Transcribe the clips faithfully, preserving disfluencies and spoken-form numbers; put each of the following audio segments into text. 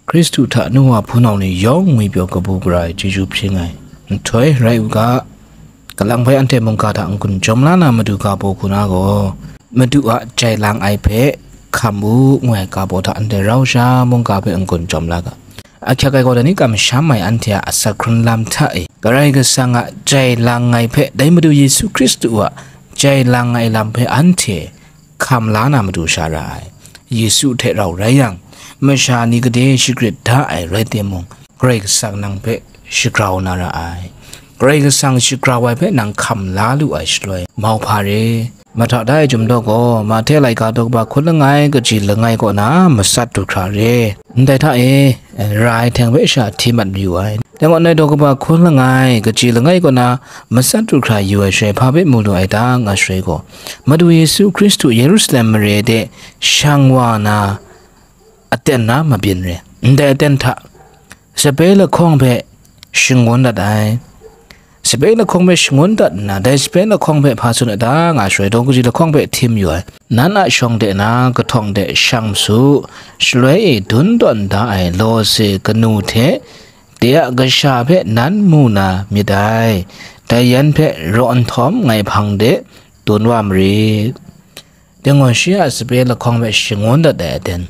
Hkristu hta nu wa hpunau ni yawng ngwipyaw kabu gara ai chyeju hpring ai nhtoi rai u ga, kalang hpe anhte mungga hta n-gun jawm la na matu ga baw hku na gaw, madu a jai lang ai hpe hkam u, ngu ai ga baw hta anhte rau sha mungga hpe n-gun jawm la ga. Ahkyak ai gaw, dai ni kamsham ai anhte a asak hkrun lam hta e, Karai Kasang a jai lang ai hpe, dai Madu Yesu Hkristu a jai lang ai lam hpe anhte hkam la na matu sha ra ai. Yesu hte rau rai yang, masha ni gade shagrit da ai rai timung, Karai Kasang nang hpe shagrau na ra ai. Karai Kasang shagrau ai hpe nang hkam la lu ai shaloi, mauhpa re. Mahta da ai chyum daw gaw, Mahte laika daw kaba hkun langai, kaji langai kaw na matsat du hkra re. Ndai hta e, ra ai hteng hpe sha hti mat mayu ai. Dai gaw, ndai daw kaba hkun langai, kaji langai kaw na matsat du hkra yu ai shaloi, hpa hpe mu lu ai ta, nga shaloi gaw, Madu Yesu Hkristu Yerusalem mare de shang wa na aten na mabyin re. Ndai aten hta sape lahkawng hpe shangun dat ai. Sape lahkawng hpe shangun dat nna, dai sape lahkawng hpe hpa tsun ai ta, nga shaloi, daw kaji lahkawng hpe htim yu ai. Nan a shawng de na kahtawng de shang masu, shaloi e dun tawn da ai lawze kanu hte de a kasha hpe nan mu na myit dai. Dai yan hpe raw nhtawm ngai hpang de dun wa marit. Dai gaw, shi a sape lahkawng hpe shangun dat ai aten.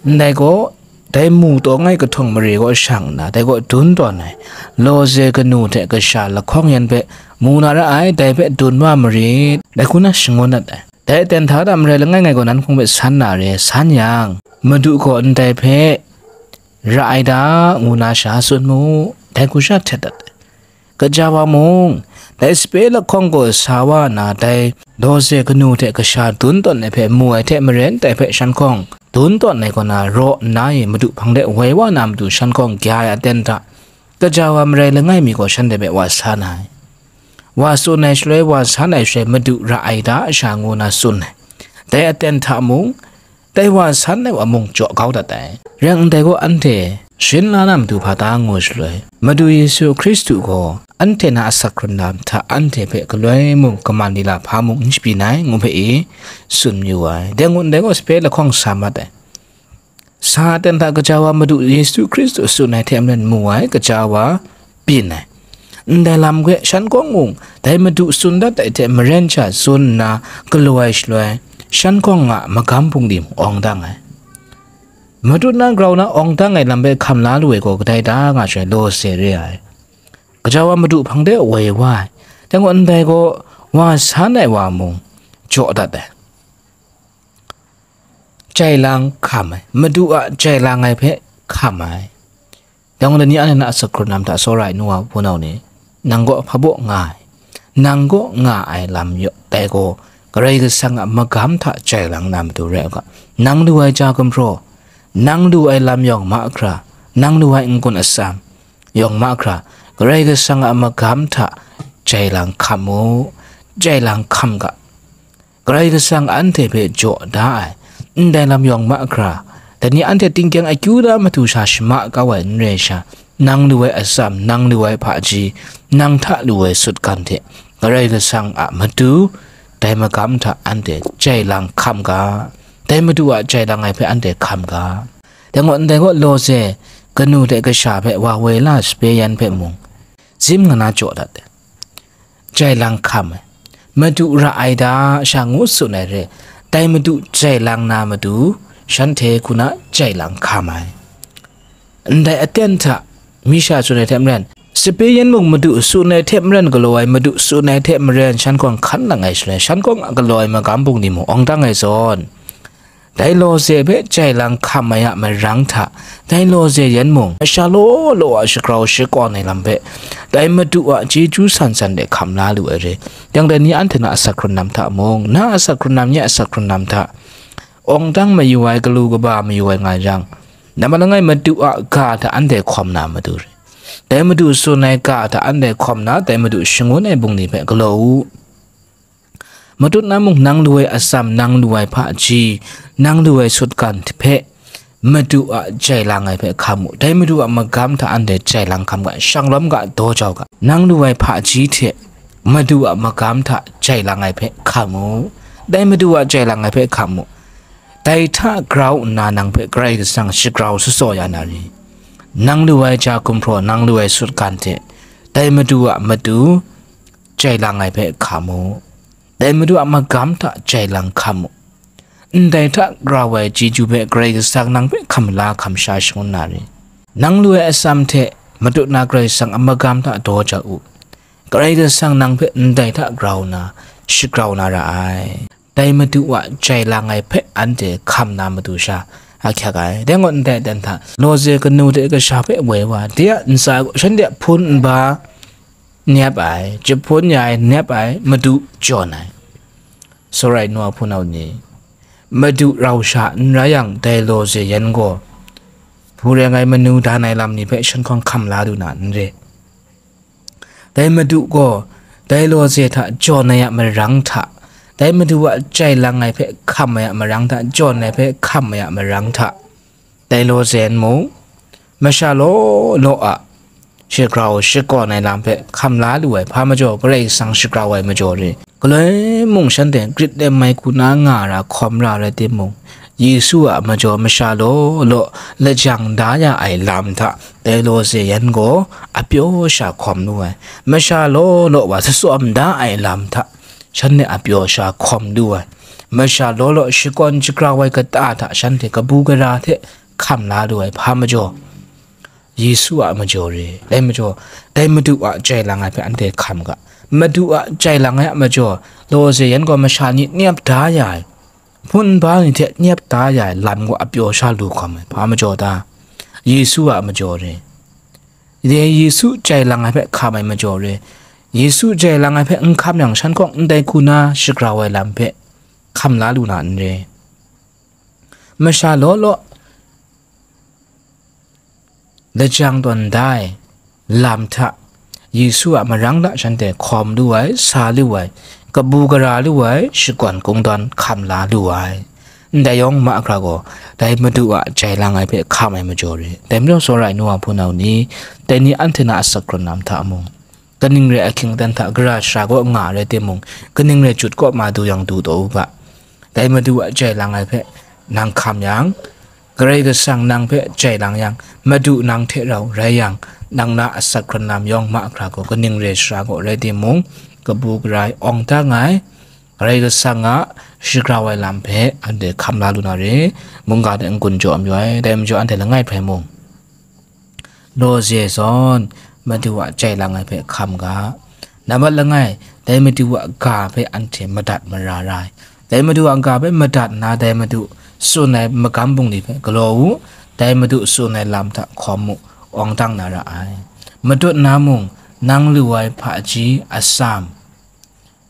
Ndai gaw, dai mu taw ngai kahtawng mare kaw shang nna, dai gaw dun tawn ai lawze kanu hte kasha lahkawng yan hpe mu na ra ai, dai hpe dun wa marit, dai hku na shangun dat ai. Dai aten hta da marai langai ngai gaw nan hkum hpe san na re, san yang, Madu gaw ndai hpe ra ai da, ngu na sha tsun mu, dai hku sha htet dat ai. Kaja wa mung, dai sape lahkawng gaw sa wa na, dai lawze kanu hte kasha dun tawn ai hpe mu ai hte maren, dai hpe shan hkawng dun tawn ai kaw na raw nna e Madu hpang de woi wa na matu shan hkawng gya ai aten hta, kaja wa marai langai mi gaw shanhte hpe wa san ai. Wa tsun ai shaloi, wa san ai shaloi, Madu ra ai da sha ngu na tsun ai. Dai aten hta mung, dai wa san ai wa mung jaw kau dat ai. Rai yang, ndai gaw anhte sharin la na matu hpa ta ngu shaloi, Madu Yesu Hkristu gaw anhte na asak hkrun lam hta anhte hpe galoi mung kaman lila hpa mung n shabyin ai, ngu hpe e tsun mayu ai. Dai ngut ndai gaw sape lahkawng sa mat ai. Sa aten hta kaja wa Madu Yesu Hkristu tsun ai hte maren mu ai, kaja wa byin ai. Ndai lam hpe shan hkawng mung, dai Madu tsun dat ai hte maren sha tsun nna galaw ai shaloi, shan hkawng a magam bungli mung awng dang ai. Matut na grau na awng dang ai lam hpe hkam la lu ai gaw kadai da nga shaloi, lawze re ai. Kaja wa Madu hpang de woi wa ai. Dai gaw, ndai gaw wa san ai wa mung jaw dat ai. Jai lang hkam ai, Madu a jai lang ai hpe hkam ai. Dang gaw, dai ni anhte na asak hkrun lam hta tsawra ai nu wa hpunau ni, nang gaw hpa baw nga ai, nang gaw nga ai lam yaw, dai gaw Karai Kasang a magam hta jai lang na matu rai u ga. Nang lu ai ja gumhpraw, nang lu ai lam yawng mahkra, nang lu ai n-gun atsam yawng mahkra, Karai Kasang a magam hta jai lang hkam mu, jai lang hkam ga. Karai Kasang anhte hpe jaw da ai, ndai lam yawng mahkra, dai ni anhte tingkyang akyu da matu sha shama kau ai n rai sha, nang lu ai atsam, nang lu ai hpaji, nang hta lu ai sutgan hte, Karai Kasang a matu, dai magam hta anhte jai lang hkam ga, dai Madu a jai lang ai hpe anhte hkam ga. Dai gaw, ndai gaw lawze, kanu hte kasha hpe wa woi la sape yan hpe mung, zim nga na jaw dat ai. Jai lang hkam ai. Madu ra ai da sha ngu tsun ai re, dai Madu jai lang na matu, shanhte hku na jai lang hkam ai. Ndai aten hta, mi sha tsun ai hte maren, sape yan mung Madu tsun ai hte maren galaw ai, Madu tsun ai hte maren shan hkawng hkan lang ai shaloi, shan hkawng a galaw ai magam bungli mung awng dang ai zawn, dai lawze hpe jai lang hkam ai a marang hta, dai lawze yan mung masha law law a shagrau shakawn ai lam hpe, dai Madu a chyeju san san de hkam la lu ai re. Yang dai ni anhte na asak hkrun lam hta mung, na asak hkrun lam, nye asak hkrun lam hta, awng dang mayu ai, galu kaba mayu ai nga yang, nambat langai Madu a ga hta anhte hkawm na matu re. Dai Madu tsun ai ga hta anhte hkawm na, dai Madu shangun ai bungli hpe galaw u. Matut na mung, nang lu ai atsam, nang lu ai hpaji, nang lu ai sutgan hpe Madu a jai lang ai hpe hkam u. Dai Madu a magam hta anhte jai lang hkam ga, shanglawm ga, daw jau ga. Nang lu ai hpaji hte Madu a magam hta jai lang ai hpe hkam u. Dai Madu a jai lang ai hpe hkam u. Dai hta grau nna nang hpe Karai Kasang shagrau shasaw ya na re? Nang lu ai ja gumhpraw, nang lu ai sutgan hte, dai Madu a matu jai lang ai hpe hkam u. Dai Madu a magam hta jai lang hkam u. Ndai hta grau ai chyeju hpe Karai Kasang nang hpe hkam la hkam sha shangun na re? Nang lu ai atsam hte matut na Karai Kasang a magam hta daw jau u. Karai Kasang nang hpe ndai hta grau na, shagrau na ra ai. Dai Madu a jai lang ai hpe anhte hkam na matu sha ahkyak ai. Dai ngut ndai dan hta, lawze kanu hte kasha hpe woi wa, de a ntsa gaw shanhte a hpun nba nep ai, jahpun ya ai, nep ai, Madu jawn ai. Sawrai nu a hpunau ni, Madu rau sha n rai yang, dai lawze yan gaw, hpu reng ai manu dan ai lam ni hpe shanhkawng hkam la lu na n re. Dai Madu gaw, dai lawze hta jawn ai a marang hta, dai Madu a jai lang ai hpe hkam ai a marang hta, jawn ai hpe hkam ai a marang hta, dai lawze yan mung, masha law law a shagrau shakawn ai lam hpe hkam la lu ai, hpa majaw Karai Kasang shagrau ai majaw re? Galoi mung shanhte grit lem ai hku na nga ra hkawm ra rai timung, Yesu a majaw masha law law lajang da ya ai lam hta dai lawze yan gaw a pyaw sha hkawm lu ai. Masha law law wa tsawm da ai lam hta shanhte a pyaw sha hkawm lu ai. Masha law law shakawn shagrau ai kata hta shanhte kabu gara hte hkam la lu ai, hpa majaw Yesu a majaw re. Dai majaw, dai Madu a jai lang ai hpe anhte hkam ga. Madu a jai lang ai a majaw, lawze yan gaw masha ni nyap da ya ai, hpun nba ni hte nyap da ya ai lam gaw a pyaw sha lu hkawm ai, hpa majaw ta? Yesu a majaw re. Dai Yesu jai lang ai hpe hkam ai majaw re. Yesu jai lang ai hpe n hkam yang, shanhkawng ndai hku na shagrau ai lam hpe hkam la lu na n re? Masha law law lajang tawn da ai lam hta, Yesu a marang hta shanhte hkawm lu ai, sa lu ai, kabu gara lu ai, shakawn kungdawn hkam la lu ai. Ndai yawng mahkra gaw, dai Madu a jai lang ai hpe hkam ai majaw re. Dai majaw, sawrai nu a hpunau ni, dai ni anhte na asak hkrun lam hta mung, kaning rai ahkying aten hta gara shara kaw nga rai timung, kaning rai jut kaw ma du yang du taw u ga. Dai Madu a jai lang ai hpe nang hkam yang, Karai Kasang nang hpe jai lang yang, Madu nang hte rau rai yang, nang na asak hkrun lam yawng mahkra gaw kaning rai shara kaw rai timung, kabu gara ai, awng dang ai, Karai Kasang a shagrau ai lam hpe anhte hkam la lu na re, mungga hte n-gun jaw mayu ai, dai majaw anhte langai hpe mung, lawze zawn Madu a jai lang ai hpe hkam ga. Nambat langai, dai Madu a ga hpe anhte madat mara ra ai. Dai Madu a ga hpe madat nna, dai Madu tsun ai magam bungli hpe galaw u, dai Madu tsun ai lam hta hkawm mu, awng dang na ra ai. Matut na mung, nang lu ai hpaji, atsam,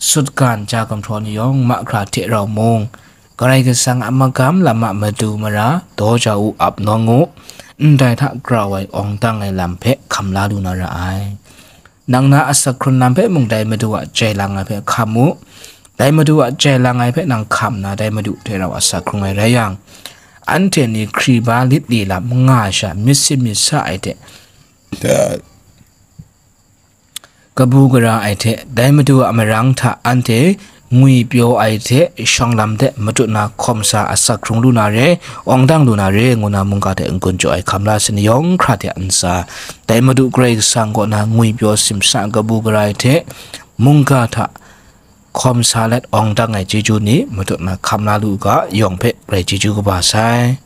sutgan, ja gumhpraw ni yawng mahkra hte rau mung, Karai Kasang a magam lam a matu mara daw jau u, ap nawng u, ndai hta grau ai awng dang ai lam hpe hkam la lu na ra ai. Nang na asak hkrun lam hpe mung dai Madu a jai lang ai hpe hkam u. Dai Madu a jai lang ai hpe nang hkam nna, dai Madu hte rau asak hkrung ai rai yang, anhte ni hkriba lit li lam nga sha, myit sin myit sa ai hte, kabu gara ai hte, dai Madu a marang hta anhte ngwipyaw ai hte, shawng lam hte matut na hkawm sa asak hkrung lu na re, awng dang lu na re, ngu na mungga hte n-gun jaw ai hkam la sai ni yawng hkra hte a ntsa, dai Madu Karai Kasang kaw na ngwipyaw simsa kabu gara ai hte, mungga hta hkawm sa let awng dang ai chyeju ni matut na hkam la lu u ga, yawng hpe grai chyeju kaba sai.